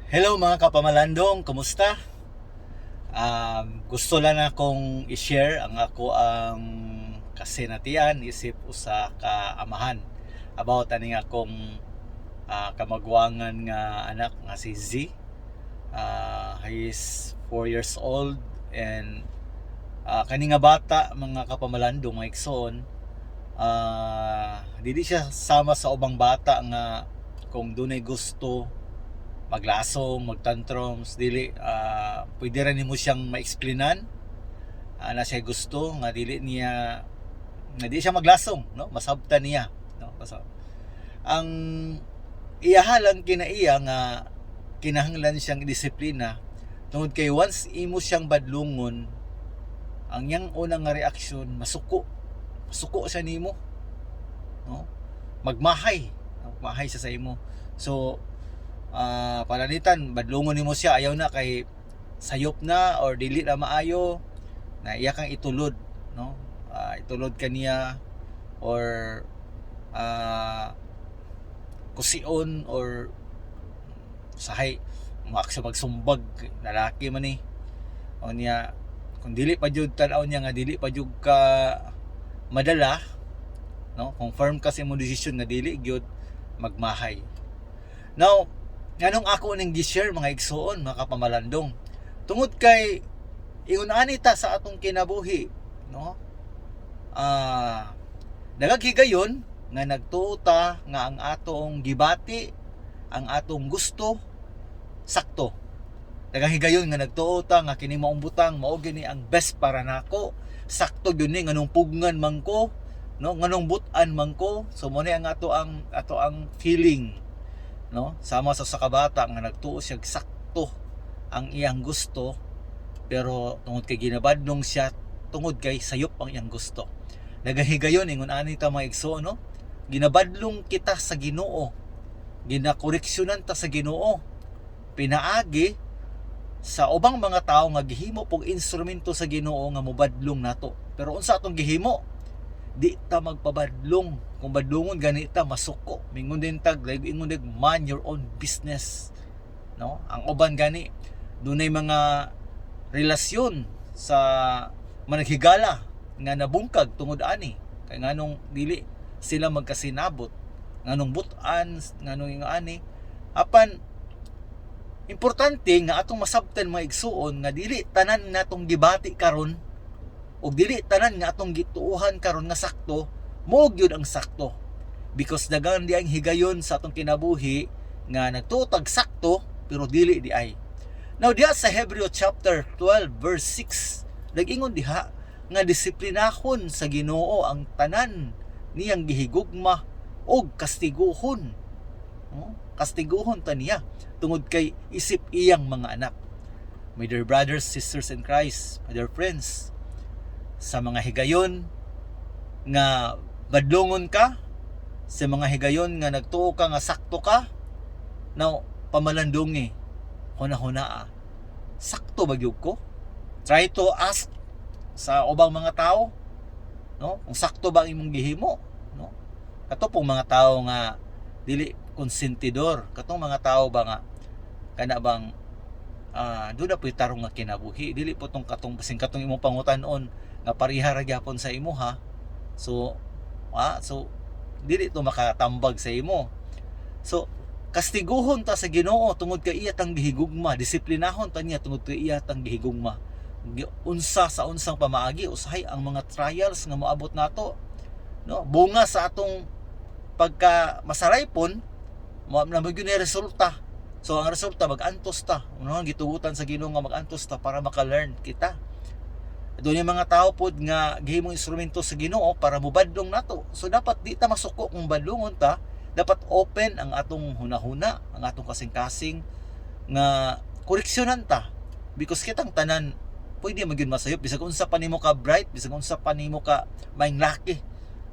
Hello, mga kapamalandong, kumusta? Gusto lang akong i-share ang ako ang kasinatian isip usa ka amahan about ani nga akong kamagwangan nga anak nga si Z. He is 4 years old and kani nga bata, mga kapamalandong, mga igsoon, dili siya sama sa ubang bata nga kung dunay gusto maglasong, magtantrums, dili. Pwede ra nimo siyang ma-explainan na siya gusto nga dili niya nga di siya maglasong, no? Masabtan niya, no? Basta ang iyaha lang kinaiya nga kinahanglan siyang disiplina tungod kay once imo siyang badlungon, ang iyang unang nga reaksyon, masuko, masuko siya nimo, no? Magmahay, magmahay siya sa imo. So pananglitan badlungon nimo siya, ayaw na kay sayop na or dili na maayo na iya kang itulod, no? Itulod kaniya or kusion or sahay maaksa magsumbag, lalaki man ni. O niya kung dili pa jud tan-aw niya nga dili pa jud ka madala, no, confirm ka sa imong desisyon nga dili gyud, magmahay. Now, nganong ako ning gi-share, mga igsuon, mga kapamalandong? Tungod kay ingon ani ta sa atong kinabuhi, no? Daghang higayon nga nagtuo ta nga ang atong gibati, ang atong gusto, sakto. Daghang higayon nga nagtuo ta nga kini maong butang mao gini ang best para nako. Sakto gyud ni, nganong pugnan man ko, no? Nganong but-an man ko. So mo ni ang ato ang feeling, no? Sama sa kabata nga nagtuo siya sakto ang iyang gusto, pero tungod kay ginabadlong siya tungod kay sayop ang iyang gusto. Nagahigayon ingon ani ta, mga igsoon, no? Ginabadlong kita sa Ginoo, ginakoreksyonan ta sa Ginoo pinaagi sa ubang mga tao nga gihimo pog instrumento sa Ginoo nga mobadlong nato. Pero unsa atong gihimo? Di ta magpabadlong. Kung badlongon gani ta, masuko, mingon din tag like ingon dig, "Mind your own business," no? Ang uban gani dunay mga relasyon sa managhigala nga nabungkag tungod ani, kay nganong dili sila magkasinabot, nganong but-an, nganong ingon ani. Apan importante nga atong masabtan, mga igsuon, nga dili tanan natong gibati karon ug dili tanan nga atong gituohan karon nga sakto mo gyud ang sakto, because daghan di ang higayon sa atong kinabuhi nga nagtuo tag sakto pero dili di ay. Now, diha sa Hebreo chapter 12 verse 6, nag-ingon diha nga disiplinahon sa Ginoo ang tanan niyang gihigugma og kastiguhon, no? Kastiguhon ta niya tungod kay isip iyang mga anak. My dear brothers, sisters in Christ, my dear friends, sa mga higayon nga badlongon ka, sa mga higayon nga nagtuo ka nga sakto ka, now, pamalandungi, huna-hunaa, sakto ba gyud ko? Try to ask sa ubang mga tao, no, kung sakto ba ang imong gihimo, no? Kato pong mga tao nga dili konsentidor, katong mga tao ba nga kana bang doon na po'y tarong nga kinabuhi, dili po tong katong basin katong imong pangutan-on nga pareha ra gyapon sa imo ha. So dili to makatambag sa imo. So kastiguhon ta sa Ginoo tungod kay iya tang gihigugma, disiplinahon ta niya tungod kay iya tang gihigugma. Unsa sa unsang pamaagi usahay ang mga trials nga moabot nato, no, bunga sa atong pagka masaraypon mo na mo gyud ni resulta. So ang resulta, mag-antos ta, no? Gitugutan sa Ginoo nga mag-antos ta para maka-learn kita. Doon yung mga tao pod nga gihimong instrumento sa Ginoo para mobadlong nato. So dapat di ta masuko kung badlongon ta, dapat open ang atong hunahuna, ang atong kasing-kasing nga koreksyonan ta. Because kitang tanan pwede man gyud masayop, bisag unsa pa nimo ka bright, bisag unsa pa nimo ka maing laki,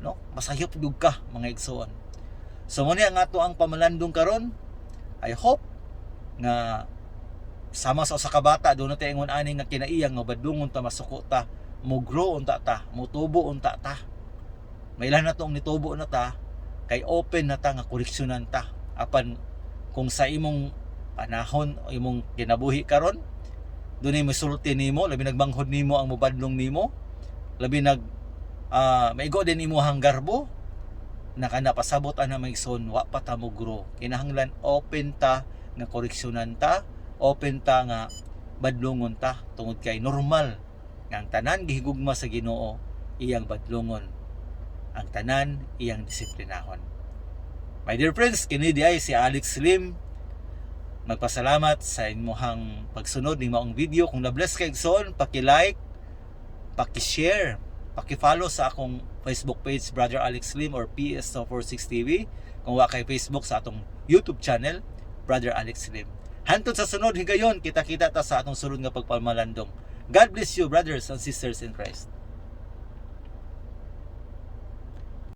no? Masayop gyud ka, mga igsoon. So mo ni ang ato ang pamalandong karon. I hope nga sama sa usa ka bata doon na ingon ani nga kinaiya nga badlungon ta, masuko ta, mo grow unta ta, mo tubo unta ta. Mailan na tong nitubo na ta kay open na ta nga koreksyonan ta. Apan kung sa imong Panahon o imong kinabuhi karon, dunay mosulti nimo, labi nagmanghod nimo ang mobadlong nimo, labi nag maigo din imuhang garbo na kana. Pasabot ana, mga igsoon, wa pa ta mo grow. Kinahanglan open ta nga koreksyonan ta, open ta nga badlongon ta, tungod kay normal nga ang tanan gihigugma sa Ginoo iyang badlongon, ang tanan iyang disiplinahon. My dear friends, kini diay si Alex Lim, magpasalamat sa imuhang pagsunod ning maong video. Kung na-bless kay, igsoon, paki-like, paki-share, paki-follow sa akong Facebook page, Brother Alex Lim or PS46 TV. Kung wa kay Facebook, sa atong YouTube channel, Brother Alex Lim. Hantod sa sunod higayon, kita-kita ta sa atong sunod nga pagpamalandong. God bless you, brothers and sisters in Christ.